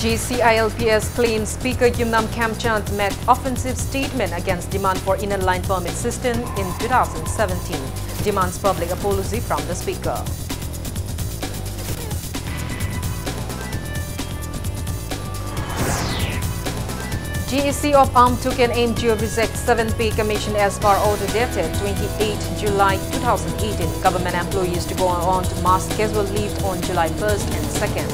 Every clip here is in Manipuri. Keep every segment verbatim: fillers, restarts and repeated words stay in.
G C I L P S claims Speaker Yumnam Khemchand made offensive statement against demand for Inner Line Permit system in two thousand seventeen. Demands public apology from the Speaker. G A C of Amtuk and M G O reject seven pay commission as per order dated twenty-eight July two thousand eighteen. Government employees to go on mass casual leave on July first and second.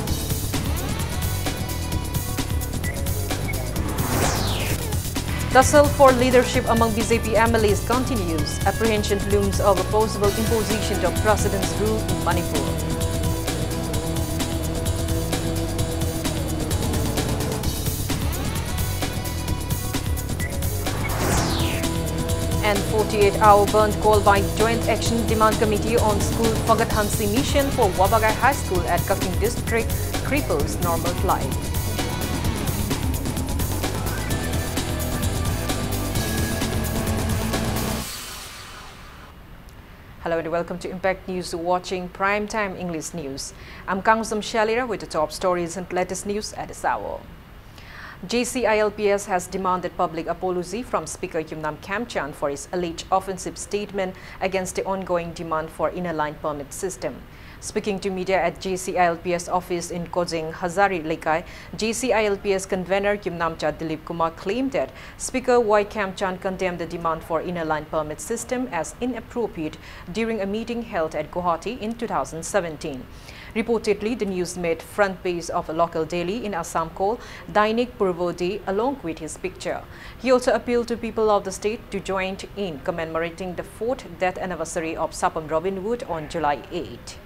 Tussle for leadership among B J P M L As continues. Apprehension looms over possible imposition of President's rule in Manipur. And forty-eight hour bandh called by Joint Action Demand Committee on school Faghat Hanse mission for Wabagai High School at Kakching District cripples normal flight. Hello and welcome to Impact News, watching Prime Time English News. I'm Kangzam Shalira with the top stories and latest news at this hour. G C I L P S has demanded public apology from Speaker Yumnam Khemchand for his alleged offensive statement against the ongoing demand for Inner Line Permit system. Speaking to media at G C I L P S office in Kojeng Hazari Lekai, G C I L P S convener Yumnamcha Dilip Kumar claimed that Speaker Y Khemchand condemned the demand for Inner Line Permit system as inappropriate during a meeting held at Guwahati in two thousand seventeen. Reportedly, the news made front page of a local daily in Assam called Dainik Purvodai along with his picture. He also appealed to people of the state to join in commemorating the fourth death anniversary of Sapam Robin Wood on July eighth.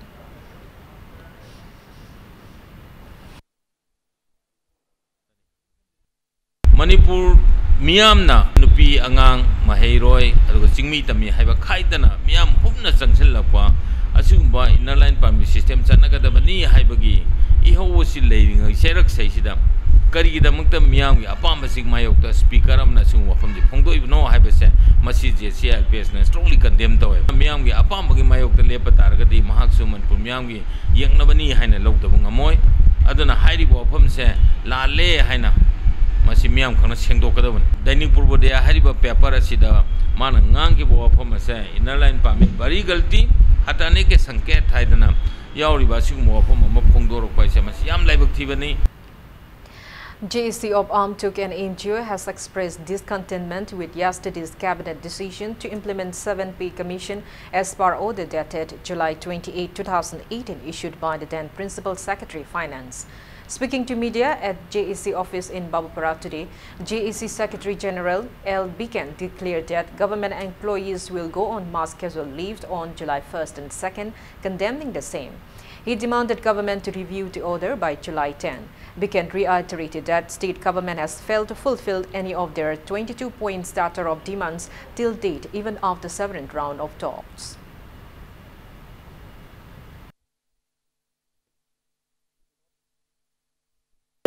Manipur ꯃꯤꯌꯥꯝꯅ ꯅꯨꯄꯤ ꯑꯉꯥꯡ, ꯃꯍꯩꯔꯣꯏ, ꯑꯗꯨꯒ ꯆꯤꯡꯃꯤ ꯇꯝꯃꯤ ꯍꯥꯏꯕ ꯈꯥꯏꯗꯅ ꯃꯤꯌꯥꯝ ꯍꯨꯞꯅ ꯆꯪꯁꯤꯜꯂꯛꯄ ꯑꯁꯤꯒꯨꯝꯕ Inner Line Permit system ꯆꯠꯅꯒꯗꯕꯅꯤ ꯍꯥꯏꯕꯒꯤ ꯏꯍꯧ ꯑꯁꯤ ꯂꯩꯔꯤꯉꯩ ꯆꯩꯔꯛꯁꯤꯗꯩꯁꯤꯗ ꯀꯔꯤꯒꯤꯗꯃꯛꯇ ꯃꯤꯌꯥꯝꯒꯤ ꯑꯄꯥꯝꯕꯁꯤꯡ ꯃꯥꯌꯣꯛꯇ Speaker ꯑꯃꯅ ꯑꯁꯤꯒꯨꯝꯕ ꯋꯥꯐꯝꯁꯤ ꯐꯣꯡꯗꯣꯛꯏꯕꯅꯣ ꯍꯥꯏꯕꯁꯦ ꯃꯁꯤ G C I L P S ꯅ strongly condemn ꯇꯧꯋꯦ꯫ ꯃꯤꯌꯥꯝꯒꯤ ꯑꯄꯥꯝꯕꯒꯤ ꯃꯥꯌꯣꯛꯇ ꯂꯦꯞꯄ ꯇꯥꯔꯒꯗꯤ ꯃꯍꯥꯛꯁꯨ ꯃꯅꯤꯄꯨꯔ ꯃꯤꯌꯥꯝꯒꯤ ꯌꯦꯡꯅꯕꯅꯤ ꯍꯥꯏꯅ ꯂꯧꯗꯕ ꯉꯝꯃꯣꯏ꯫ ꯑꯗꯨꯅ ꯍꯥꯏꯔꯤꯕ ꯋꯥꯐꯝꯁꯦ ꯂꯥꯜꯂꯦ ꯍꯥꯏꯅ ꯃꯁꯤ ꯃꯤꯌꯥꯝ ꯈꯪꯅ ꯁꯦꯡꯗꯣꯛꯀꯗꯕꯅꯤ꯫ ꯗꯩꯅꯤꯛ ꯄꯨꯔꯕꯣꯗꯌꯥ ꯍꯥꯏꯔꯤꯕ ꯄꯦꯄꯔ ꯑꯁꯤꯗ ꯃꯥꯅ ꯉꯥꯡꯈꯤꯕ ꯋꯥꯐꯝ ꯑꯁꯦ ꯏꯟꯅꯔ ꯂꯥꯏꯟ ꯄꯥꯔꯃꯤꯠ ꯕꯔꯤ ꯒꯜꯇꯤ, ꯍꯇꯥꯅꯦ ꯀꯦ ꯁꯪꯀꯦꯠ ꯍꯥꯏꯗꯅ ꯌꯥꯎꯔꯤꯕ ꯑꯁꯤꯒꯨꯝꯕ ꯋꯥꯐꯝ ꯑꯃ ꯐꯣꯡꯗꯣꯔꯛꯄ ꯍꯥꯏꯁꯦ ꯃꯁꯤ ꯌꯥꯝ ꯂꯥꯏꯕꯛ ꯊꯤꯕꯅꯤ꯫ J A C of Amtuk, an N G O, has expressed discontentment with yesterday's cabinet decision to implement seven pay commission as per order dated July twenty-eight, two thousand eighteen, issued by the then Principal Secretary Finance. Speaking to media at J A C office in Babupara today, J A C Secretary General L Biken declared that government employees will go on mass casual leave on July first and second, condemning the same. He demanded government to review the order by July ten. Biken reiterated that state government has failed to fulfill any of their twenty-two point starter of demands till date, even after several round of talks.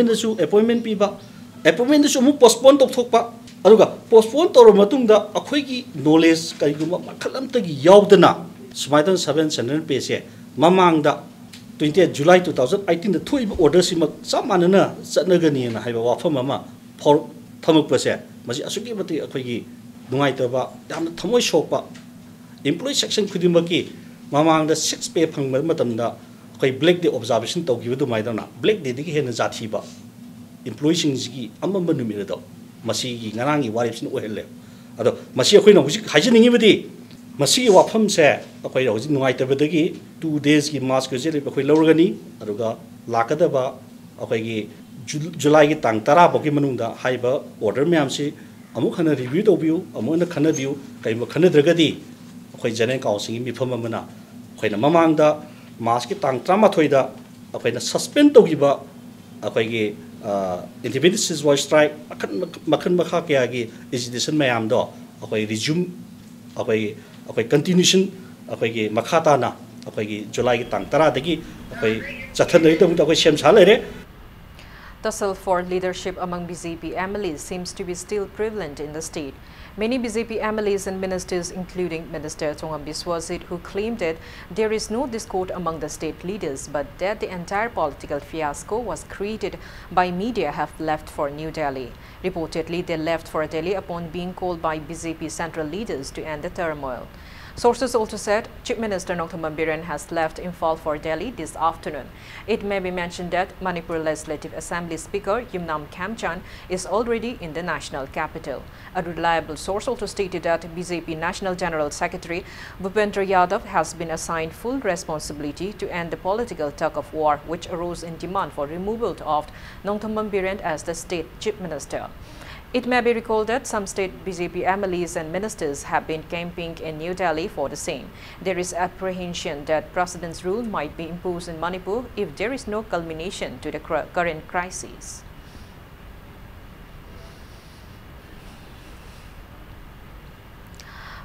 ꯗꯁꯨ ꯑꯦꯄꯣꯏꯟꯃꯦꯟ ꯄꯤꯕ, ꯑꯦꯄꯣꯏꯟꯃꯦꯟꯗꯁꯨ ꯑꯃꯨꯛ ꯄꯣꯁꯄꯣꯟ ꯇꯧꯊꯣꯛꯄ, ꯑꯗꯨꯒ ꯄꯣꯁꯄꯣꯟ ꯇꯧꯔꯕ ꯃꯇꯨꯡꯗ ꯑꯩꯈꯣꯏꯒꯤ ꯅꯣꯂꯦꯖ ꯀꯔꯤꯒꯨꯝꯕ ꯃꯈꯜ ꯑꯃꯠꯇꯒꯤ ꯌꯥꯎꯗꯅ ꯁꯨꯃꯥꯏꯅ ꯇꯧꯅ ꯁꯕꯦꯟ ꯁꯦꯟꯇ꯭ꯔꯦꯜ ꯄꯦꯁꯦ ꯃꯃꯥꯡꯗ twenty eight July two thousand eighteen ꯗ ꯊꯣꯛꯏꯕ ꯑꯣꯔꯗꯔꯁꯤꯃꯛ ꯆꯞ ꯃꯥꯟꯅꯅ ꯆꯠꯅꯒꯅꯤꯅ ꯍꯥꯏꯕ ꯋꯥꯐꯝ ꯑꯃ ꯐꯥꯎ-, ꯊꯝꯃꯛꯄꯁꯦ ꯃꯁꯤ ꯑꯁꯨꯛꯀꯤ ꯃꯇꯤꯛ ꯑꯩꯈꯣꯏꯒꯤ ꯅꯨꯡꯉꯥꯏꯇꯕ, ꯌꯥꯝꯅ ꯊꯃꯣꯏ ꯁꯣꯛꯄ, employee section ꯈꯨꯗꯤꯡꯃꯛꯀꯤ ꯃꯃꯥꯡꯗ six pay ꯐꯪꯕ ꯃꯇꯝꯗ ꯑꯩꯈꯣꯏ black day observation ꯇꯧꯈꯤꯕ ꯑꯗꯨꯃꯥꯏꯅ black day ꯗꯒꯤ ꯍꯦꯟꯅ ꯖꯥꯊꯤꯕ employee ꯁꯤꯡꯁꯤꯒꯤ ꯑꯃꯝꯕ ꯅꯨꯃꯤꯠ ꯑꯗꯣ ꯃꯁꯤꯒꯤ ꯉꯔꯥꯡꯒꯤ ꯋꯥꯔꯦꯞꯁꯤꯅ ꯑꯣꯏꯍꯜꯂꯦ꯫ ꯑꯗꯣ ꯃꯁꯤ ꯑꯩꯈꯣꯏꯅ ꯍꯧꯖꯤꯛ ꯍꯥꯏꯖꯅꯤꯡꯉꯤꯕꯗꯤ ꯃꯁꯤꯒꯤ ꯋꯥꯐꯝꯁꯦ ꯑꯩꯈꯣꯏ ꯍꯧꯖꯤꯛ ꯅꯨꯡꯉꯥꯏꯇꯕꯗꯒꯤ two days ꯀꯤ mass casual leave ꯑꯩꯈꯣꯏ ꯂꯧꯔꯒꯅꯤ꯫ ꯑꯗꯨꯒ ꯂꯥꯛꯀꯗꯕ ꯑꯩꯈꯣꯏꯒꯤ ꯖꯨ-, ꯖꯨꯂꯥꯏꯒꯤ ꯇꯥꯡ ꯇꯔꯥ ꯐꯥꯎꯒꯤ ꯃꯅꯨꯡꯗ ꯍꯥꯏꯔꯤꯕ ꯑꯣꯔꯗꯔ ꯃꯌꯥꯝꯁꯤ ꯑꯃꯨꯛ ꯍꯟꯅ review ꯇꯧꯕꯤꯌꯨ, ꯑꯃꯨꯛ ꯍꯟꯅ ꯈꯟꯅꯕꯤꯌꯨ꯫ ꯀꯔꯤꯒꯨꯝꯕ ꯈꯟꯅꯗ꯭ꯔꯒꯗꯤ ꯑꯩꯈꯣꯏ ꯖꯦꯅꯔꯦꯜ ꯀꯥꯎꯟꯁꯤꯜꯒꯤ ꯃꯤꯐꯝ ꯑꯃꯅ ꯑꯩꯈꯣꯏꯅ ꯃꯃꯥꯡꯗ ꯃꯥꯔꯆꯀꯤ ꯇꯥꯡ ꯇꯔꯥꯃꯥꯊꯣꯏꯗ ꯑꯩꯈꯣꯏꯅ suspend ꯇꯧꯈꯤꯕ ꯑꯩꯈꯣꯏꯒꯤ, ꯑ, indefinite ceasefire strike ꯃꯈꯜ, ꯃꯈꯜ ꯃꯈꯥ ꯀꯌꯥꯒꯤ agitation ꯃꯌꯥꯝꯗꯣ ꯑꯩꯈꯣꯏ resume, ꯑꯩꯈꯣꯏ, ꯑꯩꯈꯣꯏ continuation, ꯑꯩꯈꯣꯏꯒꯤ ꯃꯈꯥ ꯇꯥꯅ ꯑꯩꯈꯣꯏꯒꯤ ꯖꯨꯂꯥꯏꯒꯤ ꯇꯥꯡ ꯇꯔꯥꯗꯒꯤ ꯑꯩꯈꯣꯏ ꯆꯠꯊꯅꯕꯒꯤꯗꯃꯛꯇ ꯑꯩꯈꯣꯏ ꯁꯦꯝ ꯁꯥ ꯂꯩꯔꯦ꯫ Tussle for leadership among B J P M L As seems to be still prevalent in the state. Many B J P M L As and ministers, including Minister Chongnam Biswasit, who claimed that there is no discord among the state leaders but that the entire political fiasco was created by media, have left for New Delhi. Reportedly, they left for Delhi upon being called by B J P central leaders to end the turmoil. Sources also said Chief Minister Nongthymmam Biren has left Imphal for Delhi this afternoon. It may be mentioned that Manipur Legislative Assembly Speaker Yumnam Khemchand is already in the national capital. A reliable source also stated that B J P National General Secretary Bhupendra Yadav has been assigned full responsibility to end the political tug of war which arose in demand for removal of Nongthymmam Biren as the state chief minister. It may be recalled that some state B J P M L As and ministers have been campaigning in New Delhi for the same. There is apprehension that President's rule might be imposed in Manipur if there is no culmination to the cur- current crisis.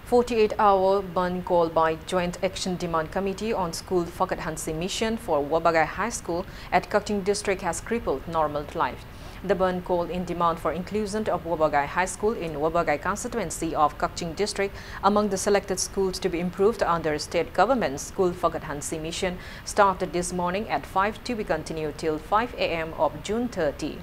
Forty-eight hour bandh call by Joint Action Demand Committee on school Fakhat Hanse Mission for Wabagai High School at Kakching District has crippled normal life. The bandh call in demand for inclusion of Wabagai High School in Wabagai constituency of Kakching District among the selected schools to be improved under state government's school Fakhat Hanse Mission started this morning at five to be continued till five a m of June thirty.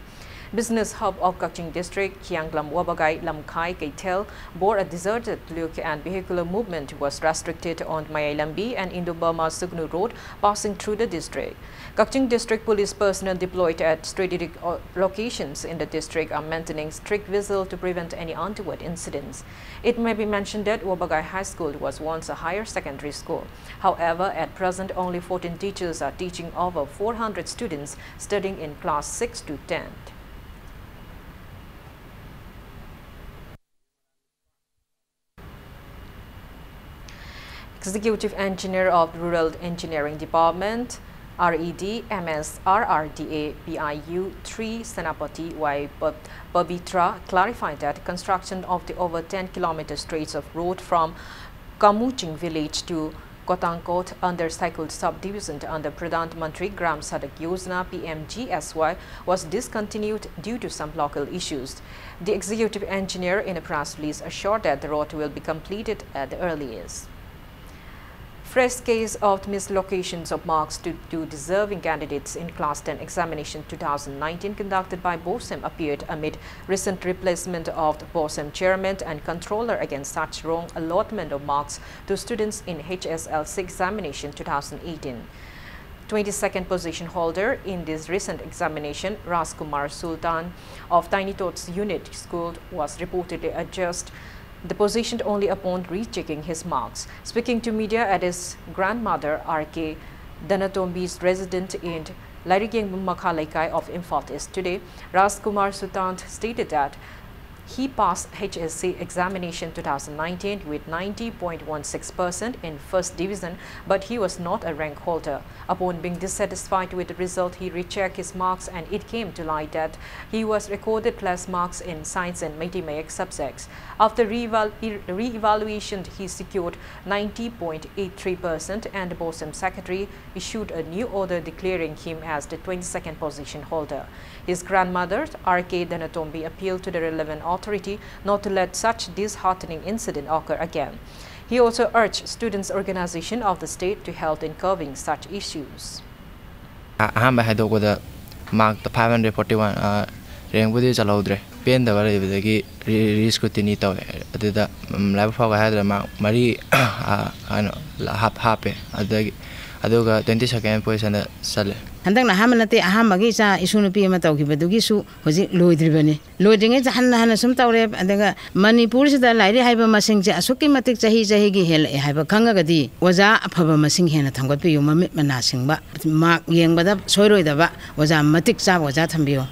Business hub of Kakching District, Khianglam Wabagai, Lamkhai, Keithel, bore a deserted look and vehicular movement was restricted on Mayai Lambi and Indo-Burma Sugnu Road passing through the district. Kakching District Police personnel deployed at strategic o- locations in the district are maintaining strict vigil to prevent any untoward incidents. It may be mentioned that Wabagai High School was once a higher secondary school. However, at present only fourteen teachers are teaching over four hundred students studying in class six to ten. Executive Engineer of Rural Engineering Department, R E D, M S R R D A, P I U three, Senapati Y Pab- Pabitra clarified that construction of the over ten kilometer stretch of road from Kamuching village to Kotankot under Saikul subdivision under Pradhan Mantri Gram Sadak Yojana, P M G S Y, was discontinued due to some local issues. The executive engineer in a press release assured that the road will be completed at the earliest. Fresh case of mislocations of marks to, to deserving candidates in Class ten examination two thousand nineteen conducted by BOSEM appeared amid recent replacement of the BOSEM chairman and controller against such wrong allotment of marks to students in H S L C examination two thousand eighteen. Twenty-second position holder in this recent examination, Rajkumar Sultan of Tiny Tots Unit School, was reportedly adjudged the position only upon rechecking his marks. Speaking to media at his grandmother, R K Dhanatombi's resident in Lairik Yengma Makha Leikai of Imphal East today, Rajkumar Sultan stated that he passed H S C examination two thousand nineteen with ninety point one six percent in first division, but he was not a rank holder. Upon being dissatisfied with the result, he rechecked his marks and it came to light that he was recorded less marks in science and mathematics subjects. After re-eval-, re-evaluation, he secured ninety point eight three percent and the BOSEM secretary issued a new order declaring him as the twenty-second position holder. His grandmother, R K Dhanatombi, appealed to the relevant authority not to let such disheartening incident occur again. He also urged students' organization of the state to help in curbing such issues. ꯑꯍꯥꯟꯕ ꯍꯥꯏꯗꯣꯛꯄꯗ ꯃꯥꯔꯛꯇ five hundred forty one, ꯔꯦꯡꯕꯨꯗꯤ ꯆꯜꯍꯧꯗ꯭ꯔꯦ꯫ ꯄꯦꯟꯗꯕ ꯂꯩꯕꯗꯒꯤ ꯔꯤ ꯁ꯭ꯀ꯭ꯔꯨꯇꯤꯅꯤ ꯇꯧꯋꯦ꯫ ꯑꯗꯨꯗ ꯂꯥꯏꯕꯛ ꯐꯕ ꯍꯥꯏꯗ꯭ꯔꯥ ꯃꯥꯔꯛ ꯃꯔꯤ ꯀꯩꯅꯣ ꯍꯥꯞꯄꯦ꯫ ꯑꯗꯨꯗꯒꯤ ꯑꯗꯨꯒ twenty second position ꯗ ꯆꯠꯂꯦ꯫ ꯍꯟꯗꯛꯅ ꯑꯍꯥꯟꯕ ꯅꯠꯇꯦ, ꯑꯍꯥꯟꯕꯒꯤ ꯏꯆꯥ ꯏꯁꯨ ꯅꯨꯄꯤ ꯑꯃ ꯇꯧꯈꯤꯕꯗꯨꯒꯤꯁꯨ ꯍꯧꯖꯤꯛ ꯂꯣꯏꯗ꯭ꯔꯤꯕꯅꯤ꯫ ꯂꯣꯏꯗ꯭ꯔꯤꯉꯩꯗ ꯍꯟꯅ ꯍꯟꯅ ꯁꯨꯝ ꯇꯧꯔꯦ꯫ ꯑꯗꯨꯒ ꯃꯅꯤꯄꯨꯔꯁꯤꯗ ꯂꯥꯏꯔꯤꯛ ꯍꯩꯕ ꯃꯁꯤꯡꯁꯦ ꯑꯁꯨꯛꯀꯤ ꯃꯇꯤꯛ ꯆꯍꯤ ꯆꯍꯤꯒꯤ ꯍꯦꯜꯂꯛꯑꯦ ꯍꯥꯏꯕ ꯈꯪꯉꯒꯗꯤ ꯑꯣꯖꯥ ꯑꯐꯕ ꯃꯁꯤꯡ ꯍꯦꯟꯅ ꯊꯝꯒꯠꯄꯤꯌꯨ, ꯃꯃꯤꯠ ꯃꯅꯥ ꯁꯤꯡꯕ, ꯃꯥꯔꯛ ꯌꯦꯡꯕꯗ ꯁꯣꯏꯔꯣꯏꯗꯕ ꯑꯣꯖꯥ ꯃꯇꯤꯛ ꯆꯥꯕ ꯑꯣꯖꯥ ꯊꯝꯕꯤꯌꯨ꯫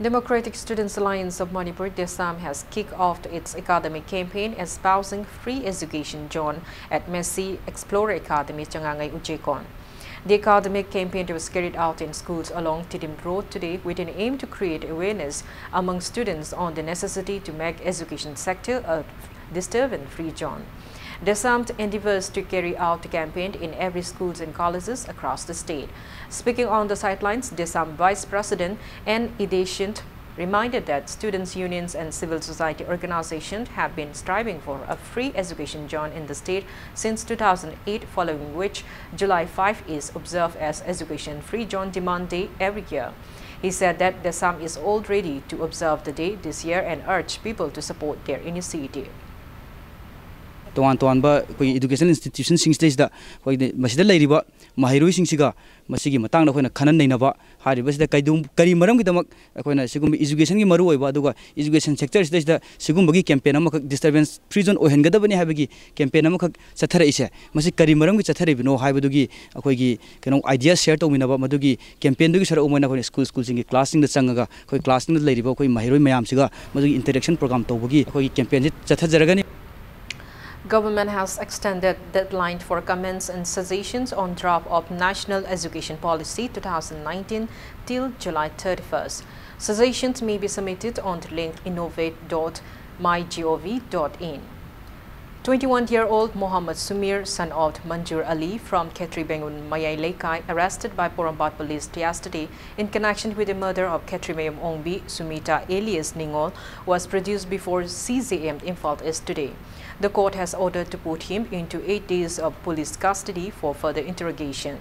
Democratic Students Alliance of Manipur, DESAM, has kicked off its academic campaign espousing free education zone at Messi Explorer Academy, Changangai, Ujekon. The academic campaign was carried out in schools along Tidim Road today with an aim to create awareness among students on the necessity to make education sector a disturbance-free zone. DESAM endeavors to carry out the campaign in every schools and colleges across the state. Speaking on the sidelines, DESAM Vice President N Ideshant reminded that students' unions and civil society organizations have been striving for a free education zone in the state since two thousand eight, following which July five is observed as Education Free Zone Demand Day every year. He said that DESAM is all ready to observe the day this year and urged people to support their initiative. ꯇꯣꯉꯥꯟ ꯇꯣꯉꯥꯟꯕ ꯑꯩꯈꯣꯏꯒꯤ educational institution ꯁꯤꯡꯁꯤꯗꯩꯁꯤꯗ ꯑꯩꯈꯣꯏꯒꯤ ꯃꯁꯤꯗ ꯂꯩꯔꯤꯕ ꯃꯍꯩꯔꯣꯏꯁꯤꯡꯁꯤꯒ ꯃꯁꯤꯒꯤ ꯃꯇꯥꯡꯗ ꯑꯩꯈꯣꯏꯅ ꯈꯟꯅ ꯅꯩꯅꯕ ꯍꯥꯏꯔꯤꯕꯁꯤꯗ ꯀꯩꯗꯧ-, ꯀꯔꯤ ꯃꯔꯝꯒꯤꯗꯃꯛ ꯑꯩꯈꯣꯏꯅ ꯁꯤꯒꯨꯝꯕ education ꯒꯤ ꯃꯔꯨꯑꯣꯏꯕ ꯑꯗꯨꯒ education sector ꯁꯤꯗꯩꯁꯤꯗ ꯁꯤꯒꯨꯝꯕꯒꯤ campaign ꯑꯃꯈꯛ disturbance free zone ꯑꯣꯏꯍꯟꯒꯗꯕꯅꯤ ꯍꯥꯏꯕꯒꯤ campaign ꯑꯃꯈꯛ ꯆꯠꯊꯔꯛꯏꯁꯦ, ꯃꯁꯤ ꯀꯔꯤ ꯃꯔꯝꯒꯤ ꯆꯠꯊꯔꯛꯏꯕꯅꯣ ꯍꯥꯏꯕꯗꯨꯒꯤ ꯑꯩꯈꯣꯏꯒꯤ ꯀꯩꯅꯣ idea share ꯇꯧꯃꯤꯟꯅꯕ, ꯃꯗꯨꯒꯤ campaign ꯗꯨꯒꯤ ꯁꯔꯨꯛ ꯑꯃ ꯑꯣꯏꯅ ꯑꯩꯈꯣꯏꯅ school, school ꯁꯤꯡꯒꯤ class ꯁꯤꯡꯗ ꯆꯪꯉꯒ ꯑꯩꯈꯣꯏ class ꯁꯤꯡꯗ ꯂꯩꯔꯤꯕ ꯑꯩꯈꯣꯏ ꯃꯍꯩꯔꯣꯏ ꯃꯌꯥꯝꯁꯤꯒ ꯃꯗꯨꯒꯤ interaction program ꯇꯧꯕꯒꯤ ꯑꯩꯈꯣꯏꯒꯤ campaign ꯁꯤ ꯆꯠꯊꯖꯔꯒꯅꯤ꯫ Government has extended deadline for comments and suggestions on draft of National Education Policy two thousand nineteen till July thirty-first. Suggestions may be submitted on the link innovate dot mygov dot in. Twenty-one-year-old Mohammad Sumir, son of Manjur Ali from Khetri Bengun Mayai Leikai, arrested by Porompat police yesterday in connection with the murder of Khetri Mayum Ongbi, Sumita alias Ningol, was produced before C J M Imphal East today. The court has ordered to put him into eight days of police custody for further interrogation.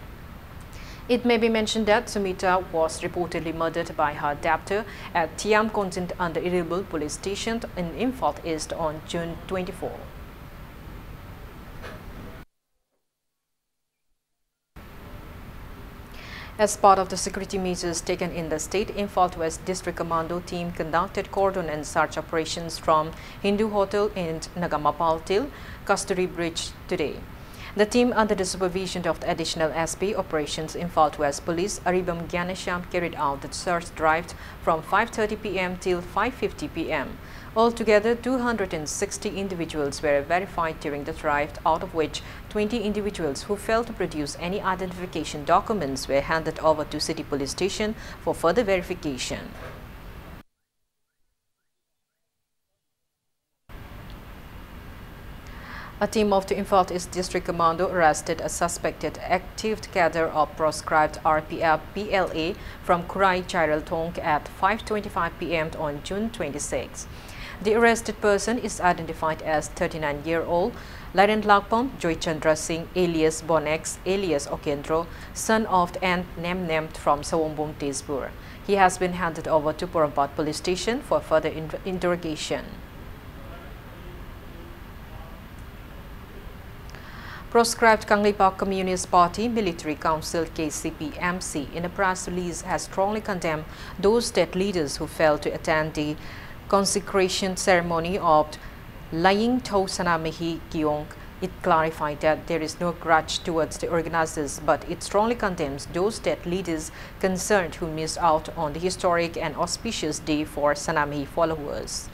It may be mentioned that Sumita was reportedly murdered by her debtor at Tiam Content under Iribul Police Station in Imphal East on June twenty-four. As part of the security measures taken in the state, Imphal West District Commando team conducted cordon and search operations from Hindu Hotel in Nagamapal till Kasturi Bridge today. The team, under the supervision of the Additional S P Operations Imphal West Police Aribam Gyanashyam, carried out the search drive from five thirty P M till five fifty P M. Altogether, two hundred and sixty individuals were verified during the drive, out of which twenty individuals who failed to produce any identification documents were handed over to City Police Station for further verification. A team of the Imphal East District Commando arrested a suspected active cadre of proscribed R P F P L A from Khurai Chairalthong at five twenty-five p m on June twenty-six. The arrested person is identified as thirty-nine-year-old Lairenlakpam Joychandra Singh, alias Bonex, alias Okendro, son of the N Nemnem from Sawombung, Tezpur. He has been handed over to Porompat Police Station for further in- interrogation. Proscribed Kangleipak Communist Party Military Council, K C P M C, in a press release has strongly condemned those state leaders who failed to attend the consecration ceremony of Layingthou Sanamahi Kiyong. It clarified that there is no grudge towards the organizers, but it strongly condemns those state leaders concerned who missed out on the historic and auspicious day for Sanamahi followers.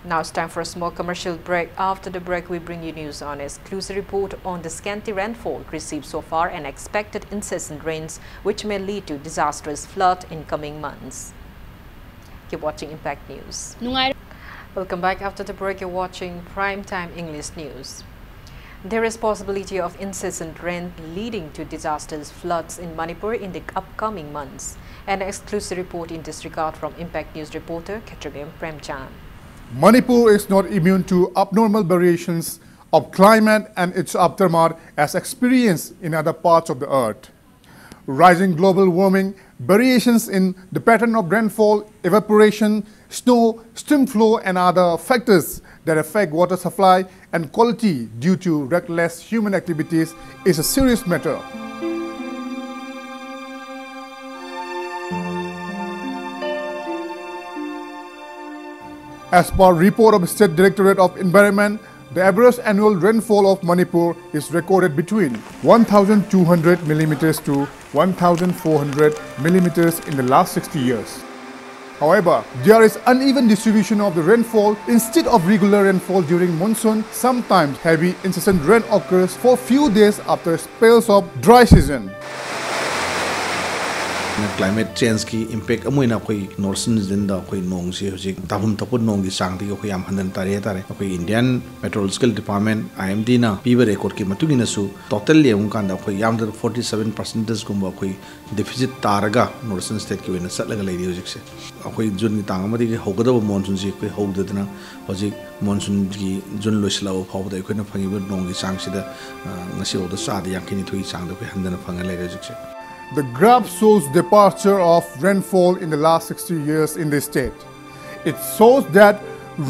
Now it's time for a small commercial break. After the break, we bring you news on exclusive report on the scanty rainfall received so far and expected incessant rains, which may lead to disastrous flood in coming months. Keep watching Impact News. ꯅꯨꯡꯉꯥꯏ Welcome back. After the break, you're watching Prime Time English News. There is possibility of incessant rain leading to disastrous floods in Manipur in the upcoming months. An exclusive report in this regard from Impact News reporter Khetrabem Premchand. Manipur is not immune to abnormal variations of climate and its aftermath as experienced in other parts of the earth. Rising global warming, variations in the pattern of rainfall, evaporation, snow, stream flow, and other factors that affect water supply and quality due to reckless human activities is a serious matter. As per report of State Directorate of Environment, the average annual rainfall of Manipur is recorded between one thousand two hundred millimeters to one thousand four hundred millimeters in the last sixty years. However, there is uneven distribution of the rainfall. Instead of regular rainfall during monsoon, sometimes heavy incessant rain occurs for few days after spells of dry season. Climate change ꯀꯤ impact ꯑꯃ ꯑꯣꯏꯅ ꯑꯩꯈꯣꯏ North Eastern ꯗ ꯑꯩꯈꯣꯏ ꯅꯣꯡꯁꯤ ꯍꯧꯖꯤꯛ ꯇꯥꯐꯝ ꯊꯣꯛꯄ ꯅꯣꯡꯒꯤ ꯆꯥꯡꯗꯒꯤ ꯑꯩꯈꯣꯏ ꯌꯥꯝ ꯍꯟꯊꯅ ꯇꯥꯔꯛꯑꯦ ꯍꯥꯏꯇꯥꯔꯦ꯫ ꯑꯩꯈꯣꯏ Indian Meteorological Department, I M D ꯅ ꯄꯤꯕ record ꯀꯤ ꯃꯇꯨꯡ ꯏꯟꯅꯁꯨ total ꯌꯦꯡꯕ ꯀꯥꯟꯗ ꯑꯩꯈꯣꯏ ꯌꯥꯝꯗ꯭ꯔꯕꯗ forty seven percent ꯒꯨꯝꯕ ꯑꯩꯈꯣꯏ deficit ꯇꯥꯔꯒ North Eastern state ꯀꯤ ꯑꯣꯏꯅ ꯆꯠꯂꯒ ꯂꯩꯔꯤ ꯍꯧꯖꯤꯛꯁꯦ꯫ ꯑꯩꯈꯣꯏ June ꯒꯤ ꯇꯥꯡ ꯑꯃꯗꯒꯤ ꯍꯧꯒꯗꯕ monsoon ꯁꯤ ꯑꯩꯈꯣꯏ ꯍꯧꯗꯗꯅ ꯍꯧꯖꯤꯛ monsoon ꯒꯤ June ꯂꯣꯏꯁꯤꯜꯂꯛꯑꯕ ꯐꯥꯎꯕꯗ ꯑꯩꯈꯣꯏꯅ ꯐꯪꯉꯤꯕ ꯅꯣꯡꯒꯤ ꯆꯥꯡꯁꯤꯗ, ꯑ, ꯉꯁꯤꯐꯥꯎꯗ ꯆꯥꯗ ꯌꯥꯡꯈꯩ ꯅꯤꯊꯣꯏꯒꯤ ꯆꯥꯡꯗ ꯑꯩꯈꯣꯏ ꯍꯟꯊꯅ ꯐꯪꯉ ꯂꯩꯔꯦ ꯍꯧꯖꯤꯛꯁꯦ꯫ The graph shows departure of rainfall in the last sixty years in the state. It shows that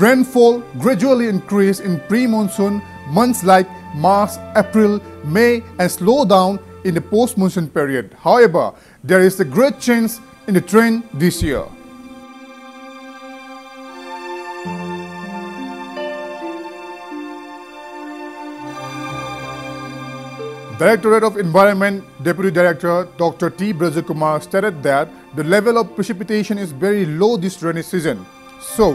rainfall gradually increased in pre-monsoon months like March, April, May, and slow down in the post-monsoon period. However, there is a great change in the trend this year. Directorate of Environment Deputy Director Doctor T Brajakumar stated that the level of precipitation is very low this rainy season. So,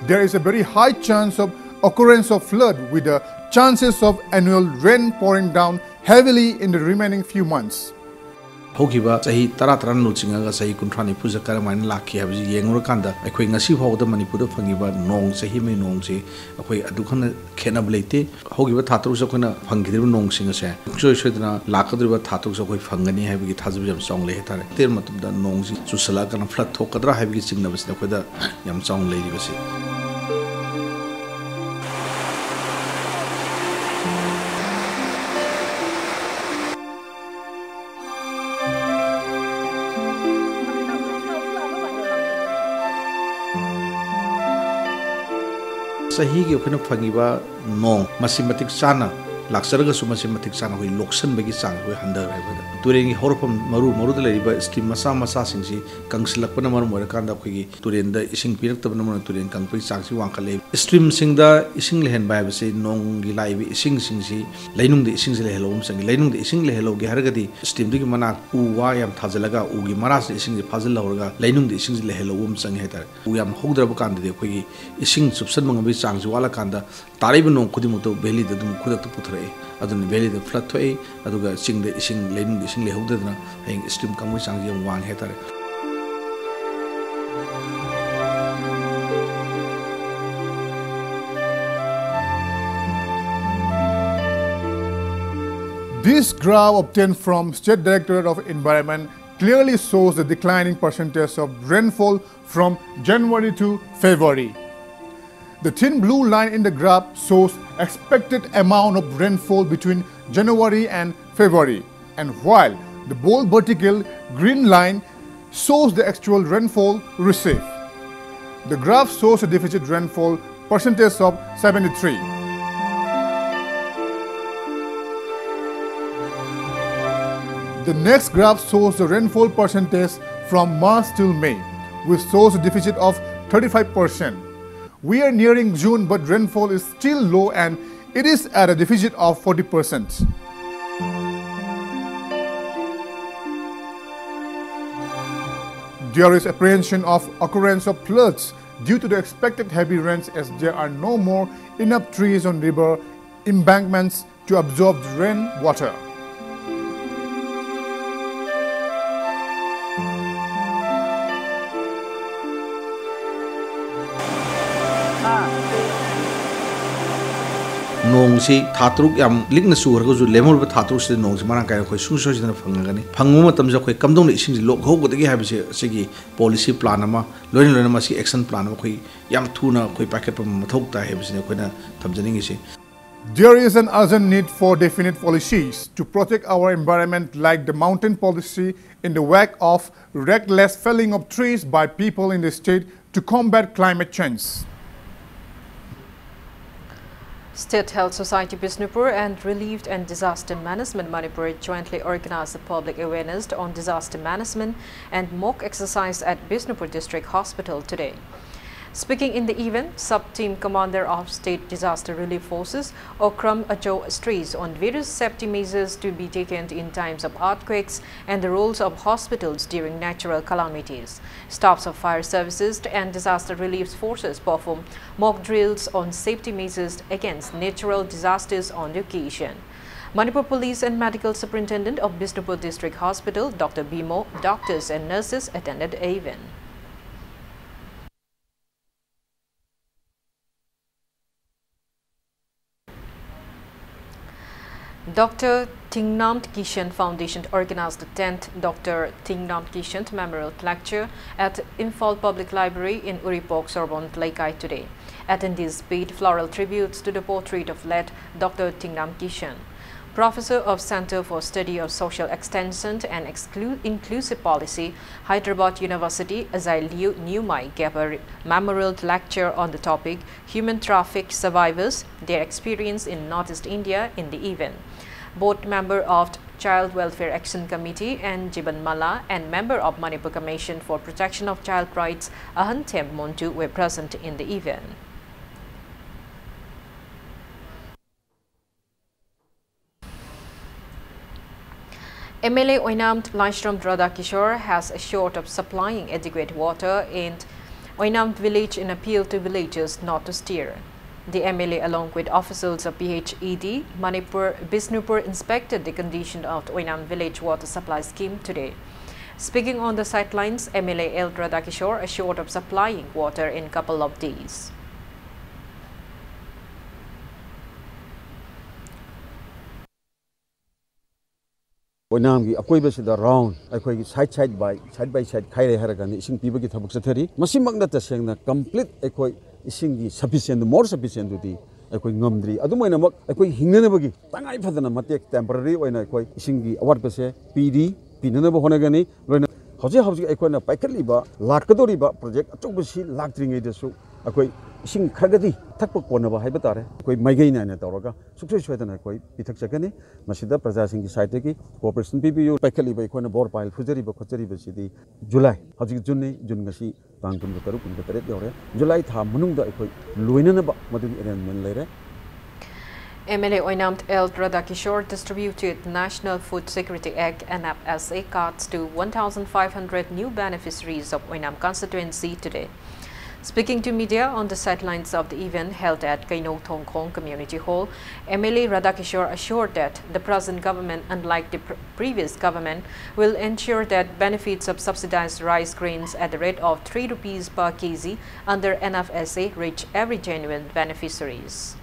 there is a very high chance of occurrence of flood with the chances of annual rain pouring down heavily in the remaining few months. ꯍꯧꯈꯤꯕ ꯆꯍꯤ ꯇꯔꯥ ꯇꯔꯥꯅ ꯂꯨꯆꯤꯡꯉꯒ ꯆꯍꯤ ꯀꯨꯟꯊ꯭ꯔꯥ ꯅꯤꯐꯨꯁꯦ ꯀꯔꯝꯍꯥꯏꯅ ꯂꯥꯛꯈꯤ ꯍꯥꯏꯕꯁꯤ ꯌꯦꯡꯂꯨꯔꯀꯥꯟꯗ ꯑꯩꯈꯣꯏ ꯉꯁꯤ ꯐꯥꯎꯕꯗ ꯃꯅꯤꯄꯨꯔꯗ ꯐꯪꯉꯤꯕ ꯅꯣꯡ, ꯆꯍꯤ ꯑꯃꯒꯤ ꯅꯣꯡꯁꯤ ꯑꯩꯈꯣꯏ ꯑꯗꯨꯛ ꯍꯦꯟꯅ ꯈꯦꯠꯅꯕ ꯂꯩꯇꯦ꯫ ꯍꯧꯈꯤꯕ ꯊꯥ ꯇꯔꯨꯛꯁꯦ ꯑꯩꯈꯣꯏꯅ ꯐꯪꯈꯤꯗ꯭ꯔꯤꯕ ꯅꯣꯡꯁꯤꯡ ꯑꯁꯦ ꯁꯨꯡꯁꯣꯏ ꯁꯣꯏꯗꯅ ꯂꯥꯛꯀꯗꯧꯔꯤꯕ ꯊꯥ ꯇꯔꯨꯛꯁꯦ ꯑꯩꯈꯣꯏ ꯐꯪꯒꯅꯤ ꯍꯥꯏꯕꯒꯤ ꯊꯥꯖꯕ ꯌꯥꯝ ꯆꯥꯎꯅ ꯂꯩ ꯍꯥꯏꯇꯥꯔꯦ꯫ ꯑꯇꯦꯟꯕ ꯃꯇꯝꯗ ꯅꯣꯡꯁꯤ ꯆꯨꯁꯜꯂꯛꯑꯒꯅ flood ꯊꯣꯛꯀꯗ꯭ꯔꯥ ꯍꯥꯏꯕꯒꯤ ꯆꯤꯡꯅꯕꯁꯤꯅ ꯑꯩꯈꯣꯏꯗ ꯌꯥꯝ ꯆꯥꯎꯅ ꯂꯩꯔꯤꯕꯁꯤ꯫ ꯆꯍꯤꯒꯤ ꯑꯩꯈꯣꯏꯅ ꯐꯪꯉꯤꯕ ꯅꯣꯡ, ꯃꯁꯤ ꯃꯇꯤꯛ ꯆꯥꯅ ꯂꯥꯛꯆꯔꯒꯁꯨ, ꯃꯁꯤ ꯃꯇꯤꯛ ꯆꯥꯅ ꯑꯩꯈꯣꯏ ꯂꯣꯛꯁꯟꯕꯒꯤ ꯆꯥꯡ ꯑꯩꯈꯣꯏ ꯍꯟꯊꯈ꯭ꯔꯦ꯫ ꯑꯩꯈꯣꯏꯗ ꯇꯨꯔꯦꯟꯒꯤ ꯍꯧꯔꯛꯐꯝ ꯃꯔꯨ ꯃꯔꯨꯗ ꯂꯩꯔꯤꯕ stream ꯃꯆꯥ ꯃꯆꯥꯁꯤꯡꯁꯤ ꯀꯪꯁꯤꯜꯂꯛꯄꯅ ꯃꯔꯝ ꯑꯣꯏꯔꯀꯥꯟꯗ ꯑꯩꯈꯣꯏꯒꯤ ꯇꯨꯔꯦꯟꯗ ꯏꯁꯤꯡ ꯄꯤꯔꯛꯇꯕꯅ ꯃꯔꯝ ꯑꯣꯏꯔꯒ ꯇꯨꯔꯦꯟ ꯀꯪꯕꯒꯤ ꯆꯥꯡꯁꯤ ꯋꯥꯡꯈꯠꯂꯛꯏ꯫ Streamꯁꯤꯡꯗ ꯏꯁꯤꯡ ꯂꯩꯍꯟꯕ ꯍꯥꯏꯕꯁꯤ ꯅꯣꯡꯒꯤ ꯂꯥꯛꯏꯕ ꯏꯁꯤꯡꯁꯤꯡꯁꯤ ꯂꯩꯅꯨꯡꯗ ꯏꯁꯤꯡꯁꯤ ꯂꯩꯍꯜꯍꯧꯕ ꯑꯃ ꯆꯪꯉꯤ꯫ ꯂꯩꯅꯨꯡꯗ ꯏꯁꯤꯡ ꯂꯩꯍꯜꯍꯧꯒꯦ ꯍꯥꯏꯔꯒꯗꯤ streamꯗꯨꯒꯤ ꯃꯅꯥꯛ ꯎ ꯋꯥ ꯌꯥꯝ ꯊꯥꯖꯤꯜꯂꯒ ꯎꯒꯤ ꯃꯔꯥꯁꯤꯅ ꯏꯁꯤꯡꯁꯤ ꯐꯥꯖꯤꯜꯍꯧꯔꯒ ꯂꯩꯅꯨꯡꯗ ꯏꯁꯤꯡꯁꯤ ꯂꯩꯍꯜꯍꯧꯕ ꯑꯃ ꯆꯪꯉꯤ ꯍꯥꯏꯇꯥꯔꯦ꯫ ꯎ ꯌꯥꯝ ꯍꯧꯗ꯭ꯔꯕ ꯀꯥꯟꯗꯗꯤ ꯑꯩꯈꯣꯏꯒꯤ ꯏꯁꯤꯡ ꯆꯨꯞꯁꯟꯕ ꯉꯝꯕꯒꯤ ꯆꯥꯡꯁꯤ ꯋꯥꯠꯂꯀꯥꯟꯗ ꯇꯥꯔꯛꯏꯕ ꯅꯣꯡ ꯈꯨꯗꯤꯡꯃꯛꯇꯣ valleyꯗ ꯑꯗꯨꯝ ꯈꯨꯗꯛꯇ ꯄꯨꯊꯔꯛꯏ꯫ ꯑꯗꯨꯅ valleyꯗ flood ꯊꯣꯛꯏ, ꯑꯗꯨꯒ ꯆꯤꯡꯗ ꯏꯁꯤꯡ, ꯂꯩꯅꯨꯡꯗ ꯏꯁꯤꯡ ꯂꯩꯍꯧꯗꯗꯅ ꯍꯌꯦꯡ stream ꯀꯪꯕꯒꯤ ꯆꯥꯡꯁꯤ ꯌꯥꯝ ꯋꯥꯡꯉꯦ ꯍꯥꯏꯇꯥꯔꯦ꯫ This graph obtained from State Directorate of Environment clearly shows the declining percentage of rainfall from January to February. The thin blue line in the graph shows expected amount of rainfall between January and February, and while the bold vertical green line shows the actual rainfall received. The graph shows a deficit rainfall percentage of seventy-three. The next graph shows the rainfall percentage from March till May, which shows a deficit of thirty-five percent. We are nearing June, but rainfall is still low and it is at a deficit of forty percent. There is apprehension of occurrence of floods due to the expected heavy rains, as there are no more enough trees on river embankments to absorb rain water. ꯅꯣꯡꯁꯤ ꯊꯥ ꯇꯔꯨꯛ ꯌꯥꯝ ꯂꯤꯛꯅ ꯆꯨꯈ꯭ꯔꯒꯁꯨ, ꯂꯦꯝꯍꯧꯔꯤꯕ ꯊꯥ ꯇꯔꯨꯛꯁꯤꯗ ꯅꯣꯡꯁꯤ ꯃꯔꯥꯡ ꯀꯥꯏꯅ ꯑꯩꯈꯣꯏ ꯁꯨꯡꯁꯣꯏ ꯁꯣꯏꯗꯅ ꯐꯪꯉꯒꯅꯤ꯫ ꯐꯪꯕ ꯃꯇꯝꯁꯤꯗ ꯑꯩꯈꯣꯏ ꯀꯝꯗꯧꯅ ꯏꯁꯤꯡꯁꯤ ꯂꯣꯛꯍꯧꯒꯗꯒꯦ ꯍꯥꯏꯕꯁꯤ, ꯑꯁꯤꯒꯤ policy plan ꯑꯃ, ꯂꯣꯏꯅ ꯂꯣꯏꯅ ꯃꯁꯤꯒꯤ action plan ꯑꯃ ꯑꯩꯈꯣꯏ ꯌꯥꯝ ꯊꯨꯅ ꯑꯩꯈꯣꯏ ꯄꯥꯏꯈꯠꯄ ꯑꯃ ꯃꯊꯧ ꯇꯥꯏ ꯍꯥꯏꯕꯁꯤꯅꯤ ꯑꯩꯈꯣꯏꯅ ꯊꯝꯖꯅꯤꯡꯉꯤꯁꯤ꯫ There is an urgent need for definite policies to protect our environment, like the mountain policy, in the wake of reckless felling of trees by people in the state to combat climate change. State Health Society Bishnupur and Relief and Disaster Management Manipur jointly organized a public awareness on disaster management and mock exercise at Bishnupur District Hospital today. Speaking in the event, Sub-Team Commander of State Disaster Relief Forces, Okram Ajo, stressed on various safety measures to be taken in times of earthquakes and the roles of hospitals during natural calamities. Staffs of fire services and disaster relief forces perform mock drills on safety measures against natural disasters on the occasion. Manipur Police and Medical Superintendent of Bishnupur District Hospital, Doctor Bimo, doctors and nurses attended the event. Doctor Thingnam Kishan Foundation organized the tenth Doctor Thingnam Kishan Memorial Lecture at Imphal Public Library in Uripok, Sorbonne Leikai today. Attendees paid floral tributes to the portrait of late Doctor Thingnam Kishan. Professor of Center for Study of Social Extension and Exclu- Inclusive Policy, Hyderabad University, Ajay Liu Nyumai gave a re- memorial lecture on the topic Human Traffic Survivors, Their Experience in Northeast India in the event. Board member of Child Welfare Action Committee and Jiban Mala and member of Manipur Commission for Protection of Child Rights, Ahanthem Montu, were present in the event. M L A Oinam Laishram Radhakishore has assured of supplying adequate water in Oinam village in appeal to villagers not to stir. The M L A, along with officials of P H E D Manipur Bishnupur, inspected the condition of the Oinam village water supply scheme today. Speaking on the sidelines, M L A L Radhakishore assured of supplying water in couple of days. ꯑꯣꯏꯅꯥꯝꯒꯤ ꯑꯀꯣꯏꯕꯁꯤꯗ ꯔꯥꯎꯟ ꯑꯩꯈꯣꯏꯒꯤ side side by side by side ꯈꯥꯏꯔꯦ ꯍꯥꯏꯔꯀꯥꯟꯗ ꯏꯁꯤꯡ ꯄꯤꯕꯒꯤ ꯊꯕꯛ ꯆꯠꯊꯔꯤ꯫ ꯃꯁꯤꯃꯛꯅ ꯇꯁꯦꯡꯅ ꯀꯝꯄ꯭ꯂꯤꯠ ꯑꯩꯈꯣꯏ ꯏꯁꯤꯡꯒꯤ ꯁꯐꯤꯁꯤꯌꯦꯟꯗꯨ ꯃꯣꯔ ꯁꯐꯤꯁꯤꯌꯦꯟꯗꯨꯗꯤ ꯑꯩꯈꯣꯏ ꯉꯝꯗ꯭ꯔꯤ꯫ ꯑꯗꯨꯝ ꯑꯣꯏꯅꯃꯛ ꯑꯩꯈꯣꯏ ꯍꯤꯡꯅꯅꯕꯒꯤ ꯇꯉꯥꯏ ꯐꯗꯅ ꯃꯇꯦꯛ ꯇꯦꯝꯄꯔꯔꯤ ꯑꯣꯏꯅ ꯑꯩꯈꯣꯏ ꯏꯁꯤꯡꯒꯤ ꯑꯋꯥꯠꯄꯁꯦ ꯄꯤꯔꯤ, ꯄꯤꯅꯅꯕ ꯍꯣꯠꯅꯒꯅꯤ꯫ ꯂꯣꯏꯅ ꯍꯧꯖꯤꯛ ꯍꯧꯖꯤꯛ ꯑꯩꯈꯣꯏꯅ ꯄꯥꯏꯈꯠꯂꯤꯕ ꯂꯥꯛꯀꯗꯧꯔꯤꯕ ꯄ꯭ꯔꯣꯖꯦꯛ ꯑꯆꯧꯕꯁꯤ ꯂꯥꯛꯇ꯭ꯔꯤꯉꯩꯗꯁꯨ ꯑꯩꯈꯣꯏ ꯏꯁꯤꯡ ꯈꯔꯒꯗꯤ ꯊꯛꯄ ꯀꯣꯟꯅꯕ ꯍꯥꯏꯕ ꯇꯥꯔꯦ, ꯑꯩꯈꯣꯏ ꯃꯥꯏꯀꯩ ꯅꯥꯏꯅ ꯇꯧꯔꯒ ꯁꯨꯡꯁꯣꯏ ꯁꯣꯏꯗꯅ ꯑꯩꯈꯣꯏ ꯄꯤꯊꯛꯆꯒꯅꯤ꯫ ꯃꯁꯤꯗ ꯄ꯭ꯔꯖꯥꯁꯤꯡꯒꯤ ꯁꯥꯏꯠꯇꯒꯤ ꯀꯣꯑꯣꯄꯔꯦꯁꯟ ꯄꯤꯕꯤꯌꯨ꯫ ꯄꯥꯏꯈꯠꯂꯤꯕ ꯑꯩꯈꯣꯏꯅ ꯕꯣꯔ ꯄꯥꯏꯜ ꯐꯨꯖꯔꯤꯕ ꯈꯣꯠꯆꯔꯤꯕꯁꯤꯗꯤ ꯖꯨꯂꯥꯏ, ꯍꯧꯖꯤꯛ ꯖꯨꯟꯅꯤ, ꯖꯨꯟ ꯉꯁꯤ ꯇꯥꯡ ꯀꯨꯟꯒ ꯇꯔꯨꯛ, ꯀꯨꯟꯒ ꯇꯔꯦꯠ ꯌꯧꯔꯦ꯫ ꯖꯨꯂꯥꯏ ꯊꯥ ꯃꯅꯨꯡꯗ ꯑꯩꯈꯣꯏ ꯂꯣꯏꯅꯅꯕ ꯃꯗꯨꯒꯤ ꯑꯦꯔꯦꯟꯖꯃꯦꯟ ꯂꯩꯔꯦ꯫ M L A Oinam L Radhakishore distributed National Food Security Act, N F S A, cards to one thousand five hundred new beneficiaries of Oinam constituency today. Speaking to media on the sidelines of the event held at Keinou Thongkhong Community Hall, M L A Radhakishore assured that the present government, unlike the pr- previous government, will ensure that benefits of subsidized rice grains at the rate of three rupees per K G under N F S A reach every genuine beneficiaries.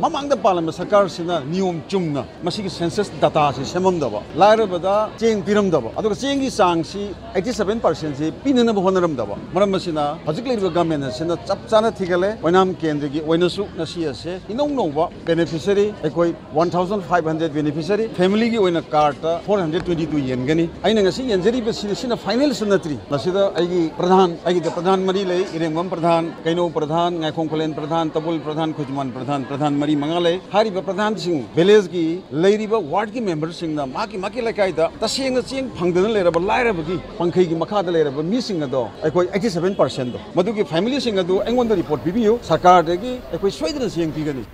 ꯃꯃꯥꯡꯗ ꯄꯥꯜꯂꯝꯕ ꯁꯔꯀꯥꯔꯁꯤꯅ ꯅꯤꯌꯣꯝ ꯆꯨꯝꯅ ꯃꯁꯤꯒꯤ ꯁꯦꯟꯁꯁ ꯗꯇꯥꯁꯤ ꯁꯦꯝꯃꯝꯗꯕ, ꯂꯥꯏꯔꯕꯗ ꯆꯦꯡ ꯄꯤꯔꯝꯗꯕ, ꯑꯗꯨꯒ ꯆꯦꯡꯒꯤ ꯆꯥꯡꯁꯤ eighty seven percentꯁꯤ ꯄꯤꯅꯅꯕ ꯍꯣꯠꯅꯔꯝꯗꯕ ꯃꯔꯝ ꯑꯁꯤꯅ ꯍꯧꯖꯤꯛ ꯂꯩꯔꯤꯕ ꯒꯃꯦꯟ ꯑꯁꯤꯅ ꯆꯞ ꯆꯥꯅ ꯊꯤꯒꯠꯂꯦ꯫ ꯑꯣꯏꯅꯥꯝ ꯀꯦꯟꯗ꯭ꯔꯒꯤ ꯑꯣꯏꯅꯁꯨ ꯉꯁꯤ ꯑꯁꯦ ꯏꯅꯧ ꯅꯧꯕ ꯕꯦꯅꯤꯐꯤꯁꯔꯤ ꯑꯩꯈꯣꯏ one thousand five hundred beneficiary, familyꯒꯤ ꯑꯣꯏꯅ cardꯇ four hundred twenty two ꯌꯦꯟꯒꯅꯤ꯫ ꯑꯩꯅ ꯉꯁꯤ ꯌꯦꯟꯖꯔꯤꯕꯁꯤ ꯁꯤꯅ finalꯁꯨ ꯅꯠꯇ꯭ꯔꯤ꯫ ꯃꯁꯤꯗ ꯑꯩꯒꯤ ꯄ꯭ꯔꯙꯥꯟ, ꯑꯩꯒꯤꯗ ꯄ꯭ꯔꯙꯥꯟ ꯃꯔꯤ ꯂꯩ, ꯏꯔꯦꯡꯕꯝ ꯄ꯭ꯔꯙꯥꯟ, ꯀꯩꯅꯧ ꯄ꯭ꯔꯙꯥꯟ, ꯉꯥꯏꯈꯣꯡ ꯈꯨꯂꯦꯟ ꯄ꯭ꯔꯙꯥꯟ, ꯇꯕꯨꯜ ꯄ꯭ꯔꯙꯥꯟ, ꯈꯨꯖꯃꯥꯟ ꯄ꯭ꯔꯙꯥꯟ, ꯄ꯭ꯔꯙꯥꯟ ꯃꯔꯤ ꯃꯉꯥ ꯂꯩ꯫ ꯍꯥꯏꯔꯤꯕ ꯄ꯭ꯔꯙꯥꯟꯁꯤꯡ villageꯀꯤ ꯂꯩꯔꯤꯕ wardꯀꯤ memberꯁꯤꯡꯅ ꯃꯍꯥꯛꯀꯤ ꯃꯍꯥꯛꯀꯤ ꯂꯩꯀꯥꯏꯗ ꯇꯁꯦꯡꯅ ꯆꯦꯡ ꯐꯪꯗꯅ ꯂꯩꯔꯕ ꯂꯥꯏꯔꯕꯒꯤ ꯄꯪꯈꯩꯒꯤ ꯃꯈꯥꯗ ꯂꯩꯔꯕ ꯃꯤꯁꯤꯡ ꯑꯗꯣ ꯑꯩꯈꯣꯏ eighty seven percentꯗꯣ ꯃꯗꯨꯒꯤ familyꯁꯤꯡ ꯑꯗꯨ ꯑꯩꯉꯣꯟꯗ report ꯄꯤꯕꯤꯌꯨ꯫ ꯁꯔꯀꯥꯔꯗꯒꯤ ꯑꯩꯈꯣꯏ ꯁꯣꯏꯗꯅ ꯆꯦꯡ ꯄꯤꯒꯅꯤ꯫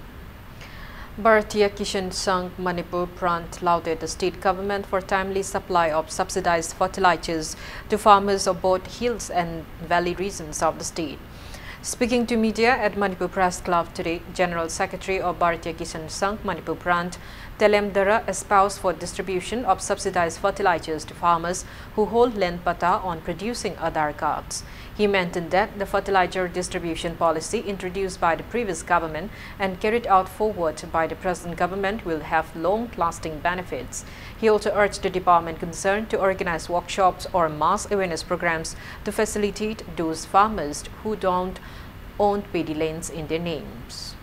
Bharatiya Kisan Sangh Manipur Prant lauded the state government for timely supply of subsidized fertilizers to farmers of both hills and valley regions of the state. Speaking to media at Manipur Press Club today, General Secretary of Bharatiya Kisan Sangh Manipur Prant, Telem Dara, espoused for distribution of subsidized fertilizers to farmers who hold land patta on producing Aadhaar cards. He maintained that the fertilizer distribution policy introduced by the previous government and carried out forward by the present government will have long-lasting benefits. He also urged the department concerned to organize workshops or mass awareness programs to facilitate those farmers who don't own paddy lands in their names.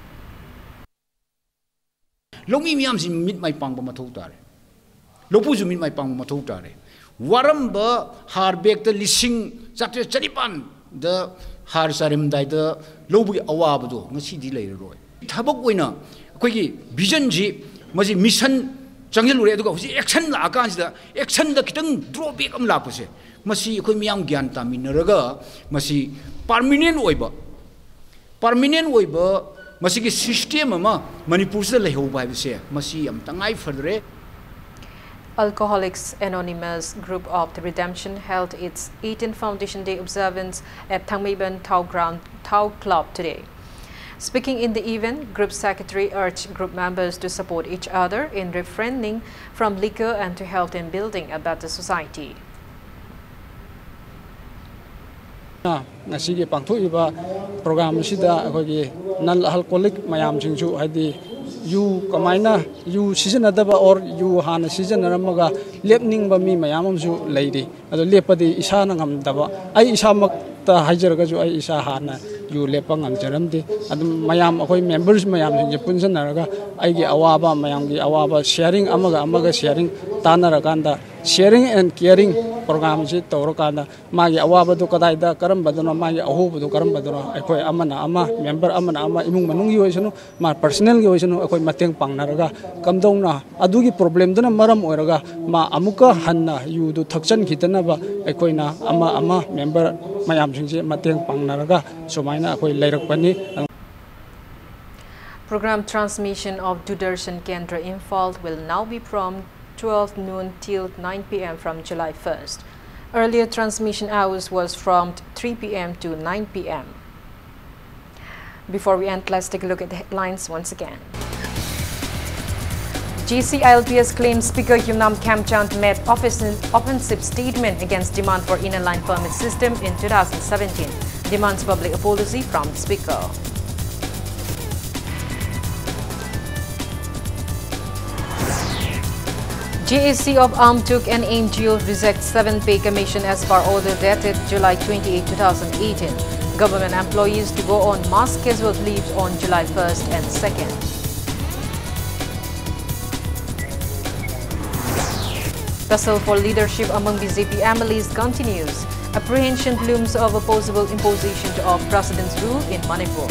ꯂꯧꯃꯤ ꯃꯤꯌꯥꯝꯁꯤ ꯃꯤꯠ ꯃꯥꯏ ꯄꯥꯡꯕ ꯃꯊꯧ ꯇꯥꯔꯦ꯫ ꯂꯧꯄꯨꯁꯨ ꯃꯤꯠ ꯃꯥꯏ ꯄꯥꯡꯕ ꯃꯊꯧ ꯇꯥꯔꯦ꯫ ꯋꯥꯔꯝꯕ ꯍꯥꯔ ꯕꯦꯒꯇ ꯂꯤꯁꯤꯡ ꯆꯥꯇ꯭ꯔꯦꯠ ꯆꯅꯤꯄꯥꯟꯗ ꯍꯥꯔ ꯆꯥꯏꯔꯝꯗꯥꯏꯗ ꯂꯧꯕꯒꯤ ꯑꯋꯥꯕꯗꯣ ꯉꯁꯤꯗꯤ ꯂꯩꯔꯔꯣꯏ꯫ ꯊꯕꯛ ꯑꯣꯏꯅ ꯑꯩꯈꯣꯏꯒꯤ visionꯁꯤ ꯃꯁꯤ mission ꯆꯪꯁꯤꯜꯂꯨꯔꯦ, ꯑꯗꯨꯒ ꯍꯧꯖꯤꯛ action ꯂꯥꯛꯑꯀꯥꯟꯁꯤꯗ actionꯗ ꯈꯤꯇꯪ drawback ꯑꯃ ꯂꯥꯛꯄꯁꯦ, ꯃꯁꯤ ꯑꯩꯈꯣꯏ ꯃꯤꯌꯥꯝ ꯒ꯭ꯌꯥꯟ ꯇꯥꯃꯤꯟꯅꯔꯒ ꯃꯁꯤ permanent ꯑꯣꯏꯕ permanent ꯑꯣꯏꯕ ꯃꯁꯤꯒꯤ system ꯑꯃ ꯃꯅꯤꯄꯨꯔꯁꯤꯗ ꯂꯩꯍꯧꯕ ꯍꯥꯏꯕꯁꯦ ꯃꯁꯤ ꯌꯥꯝ ꯇꯉꯥꯏ ꯐꯗ꯭ꯔꯦ꯫ Alcoholics Anonymous Group of the Redemption held its eighteenth Foundation Day observance at Thangmeiban Thao Ground Thao Club today. Speaking in the event, Group Secretary urged group members to support each other in refraining from liquor and to help in building a better society. ꯉꯁꯤꯒꯤ ꯄꯥꯡꯊꯣꯛꯏꯕ program ꯑꯁꯤꯗ ꯑꯩꯈꯣꯏꯒꯤ non alcoholic ꯃꯌꯥꯝꯁꯤꯡꯁꯨ, ꯍꯥꯏꯗꯤ ꯌꯨ ꯀꯃꯥꯏꯅ, ꯌꯨ ꯁꯤꯖꯤꯟꯅꯗꯕ or ꯌꯨ ꯍꯥꯟꯅ ꯁꯤꯖꯤꯟꯅꯔꯝꯃꯒ ꯂꯦꯞꯅꯤꯡꯕ ꯃꯤ ꯃꯌꯥꯝ ꯑꯃꯁꯨ ꯂꯩꯔꯤ꯫ ꯑꯗꯣ ꯂꯦꯞꯄꯗꯤ ꯏꯁꯥꯅ ꯉꯝꯗꯕ, ꯑꯩ ꯏꯁꯥꯃꯛꯇ ꯍꯥꯏꯖꯔꯒꯁꯨ ꯑꯩ ꯏꯁꯥ ꯍꯥꯟꯅ ꯌꯨ ꯂꯦꯞꯄ ꯉꯝꯖꯔꯝꯗꯦ꯫ ꯑꯗꯨꯝ ꯃꯌꯥꯝ ꯑꯩꯈꯣꯏ members ꯃꯌꯥꯝꯁꯤꯡꯁꯦ ꯄꯨꯟꯁꯤꯟꯅꯔꯒ ꯑꯩꯒꯤ ꯑꯋꯥꯕ, ꯃꯌꯥꯝꯒꯤ ꯑꯋꯥꯕ sharing, ꯑꯃꯒ ꯑꯃꯒ sharing ꯇꯥꯟꯅꯔꯀꯥꯟꯗ sharing and caring program ꯁꯤ ꯇꯧꯔꯀꯥꯟꯗ ꯃꯥꯒꯤ ꯑꯋꯥꯕꯗꯨ ꯀꯗꯥꯏꯗ, ꯀꯔꯝꯕꯗꯅꯣ, ꯃꯥꯒꯤ ꯑꯍꯣꯕꯗꯨ ꯀꯔꯝꯕꯗꯅꯣ, ꯑꯩꯈꯣꯏ ꯑꯃꯅ ꯑꯃ, member ꯑꯃꯅ ꯑꯃ, ꯏꯃꯨꯡ ꯃꯅꯨꯡꯒꯤ ꯑꯣꯏꯁꯅꯨ, ꯃꯥ personal ꯒꯤ ꯑꯣꯏꯁꯅꯨ, ꯑꯩꯈꯣꯏ ꯃꯇꯦꯡ ꯄꯥꯡꯅꯔꯒ ꯀꯝꯗꯧꯅ ꯑꯗꯨꯒꯤ problem ꯗꯨꯅ ꯃꯔꯝ ꯑꯣꯏꯔꯒ ꯃꯥ ꯑꯃꯨꯛꯀ ꯍꯟꯅ ꯌꯨꯗꯨ ꯊꯛꯆꯟꯈꯤꯗꯅꯕ ꯑꯩꯈꯣꯏꯅ ꯑꯃ ꯑꯃ member ꯃꯌꯥꯝꯁꯤꯡꯁꯦ ꯃꯇꯦꯡ ꯄꯥꯡꯅꯔꯒ ꯁꯨꯃꯥꯏꯅ ꯑꯩꯈꯣꯏ ꯂꯩꯔꯛꯄꯅꯤ꯫ Program transmission of Doordarshan Kendra Imphal will now be from twelve noon till nine p.m. from July first. Earlier transmission hours was from three p.m. to nine p.m. Before we end, let's take a look at the headlines once again. G C I L P S claims Speaker Yumnam Khemchand made offensive statement against demand for Inner Line Permit system in two thousand seventeen. Demands public apology from Speaker. G A C of Amtuk and N G O rejects seven pay commission as per order dated July twenty-eight, two thousand eighteen. Government employees to go on mass scheduled leaves on July first and second. Tussle for leadership among B J P M L As continues. Apprehension looms over possible imposition of President's rule in Manipur.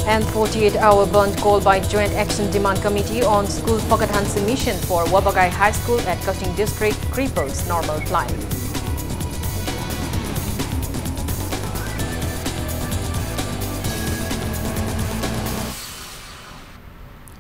And forty-eight hour bandh called by Joint Action Demand Committee on school Fakhat Hanse mission for Wabagai High School at Kaching District cripples normal life.